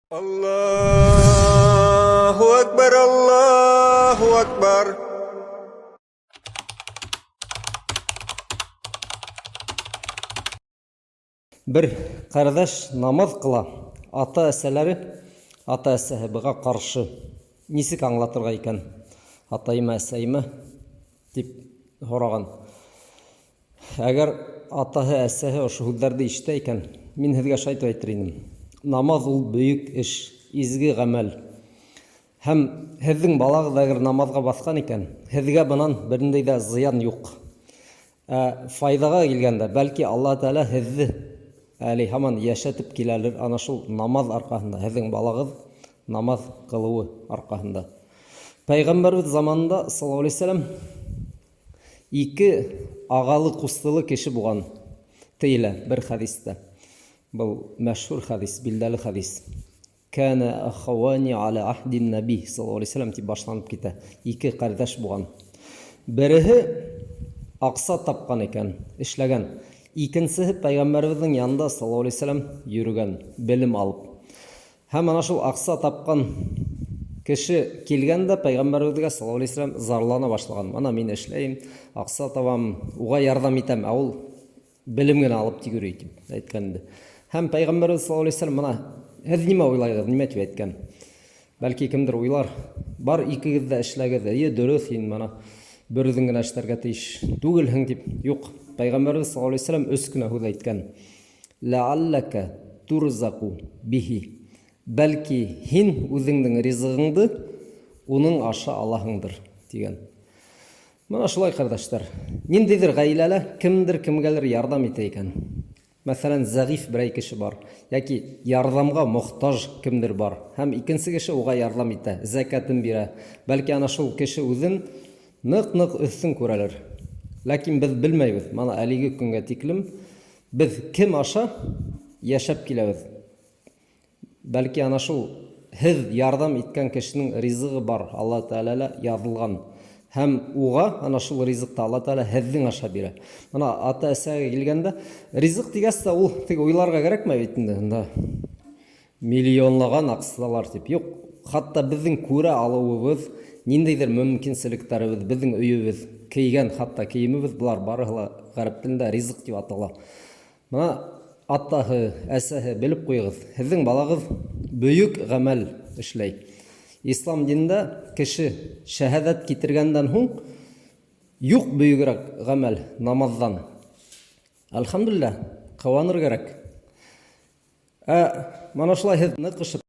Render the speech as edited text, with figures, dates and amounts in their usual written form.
Аллаһу әкбәр, Аллаһу әкбәр! Бер ҡәрҙәш намаҙ ҡыла, ата-әсәләре, ата-әсәһе быға ҡаршы. Нисек аңлатырға икән атайыма, әсәйемә, дип һораған. Әгәр атаһы, әсәһе ошо һүҙҙәрҙе ишетә икән, мин һеҙгә шулай итеп әйтер инем. Намаҙ ул бөйөк эш, изге ғәмәл. Һәм һеҙҙең балағыҙ әгәр намаҙға баҫҡан икән, һеҙгә бынан берниндәй ҙә зыян юҡ. Ә файҙаға килгәндә, бәлки Аллаһ Тәғәлә һеҙҙе әле һаман йәшәтеп киләлер ана шул намаҙ арҡаһында, һеҙҙең балағыҙ намаҙ ҡылыуы арҡаһында. Пәйғәмбәрбеҙ заманында, саллаллаһу алейһи вәсәләм, Ике ағалы-ҡустылы кеше булған, тиелә бер хәдистә. Был мәшһүр хәдис, билдәле хәдис. Кәнә ахавани аля аһдин наби саллаллаһу алейһи вәсәләм дип башланып китә. Ике кардәш булган. Береһе акса тапкан икән, эшләгән. Икенсеһе пәйгамбәребезнең янында саллаллаһу алейһи вәсәләм йөрегән, белем алып. Һәм ана шул акса тапкан кеше килгән дә пәйгамбәребезгә саллаллаһу алейһи вәсәләм зарлана башлаган. Мана мин эшләйем, акса табам, уга ярдәм итәм, ә ул белем генә алып тик йөри дип әйткән инде. Һәм пәйгамбәребез саллаллаһу алейһи вәсәләм мына һеҙ нимә уйлайһығыҙ, нимә дип әйткән? Бәлки кемдер уйлар, бар икегеҙ ҙә эшләгеҙ, әйе, дөрөҫ, һин мына бер үҙең генә эшләргә тейеш түгелһең дип. Юк, пәйгамбәребез саллаллаһу алейһи вәсәләм өс кенә һүҙ әйткән. Ләалләкә турзаку бихи, бәлки һин үзеңнең ризыгыңды уның аша алаһыңдыр, дигән. Менә шулай, кардәшләр. Ниндидер гаиләлә кемдер кемгәлер ярдәм итә икән. Мәсәлән, зәгыйфь берәй кеше бар, яки ярдәмгә мохтаж кемдер бар, һәм икенче кеше уга ярдәм итә, зәкятен бирә. Бәлки ана шул кеше үзен нык-нык өстен күрәлер. Ләкин без белмәйбез, мана әлеге көнгә тиклем Без кем аша яшәп киләбез? Бәлки ана шул һеҙ ярҙам иткән кешенең ризығы бар, Алла Тәғәләлә яҙылған. Һәм уға ана шул ризыҡты Алла Тәғәлә һеҙҙең аша бирә. Мына ата-әсәгә килгәндә, ризыҡ тигәс тә ул теге уйларға кәрәкмәй бит инде. Унда миллионлаған аҡсалар тип. Юҡ, хатта беҙҙең күрә алыуыбыҙ, ниндәйҙер мөмкинселектәребеҙ, беҙҙең өйөбөҙ, кейгән хатта кейемебеҙ, болар барыһы ла ғәрәп телендә ризыҡ тип атала. Мына атаһы, әсәһе, белеп ҡуйығыҙ, һеҙҙең балағыҙ бөйөк ғәмәл эшләй. Ислам динендә кеше шәһәҙәт китергәндән һуң юҡ бөйөгөрәк ғәмәл намаҙҙан. Әлхәмдүлилләһ, ҡыуаныр кәрәк. Ә мана шулай һеҙ ныҡышып.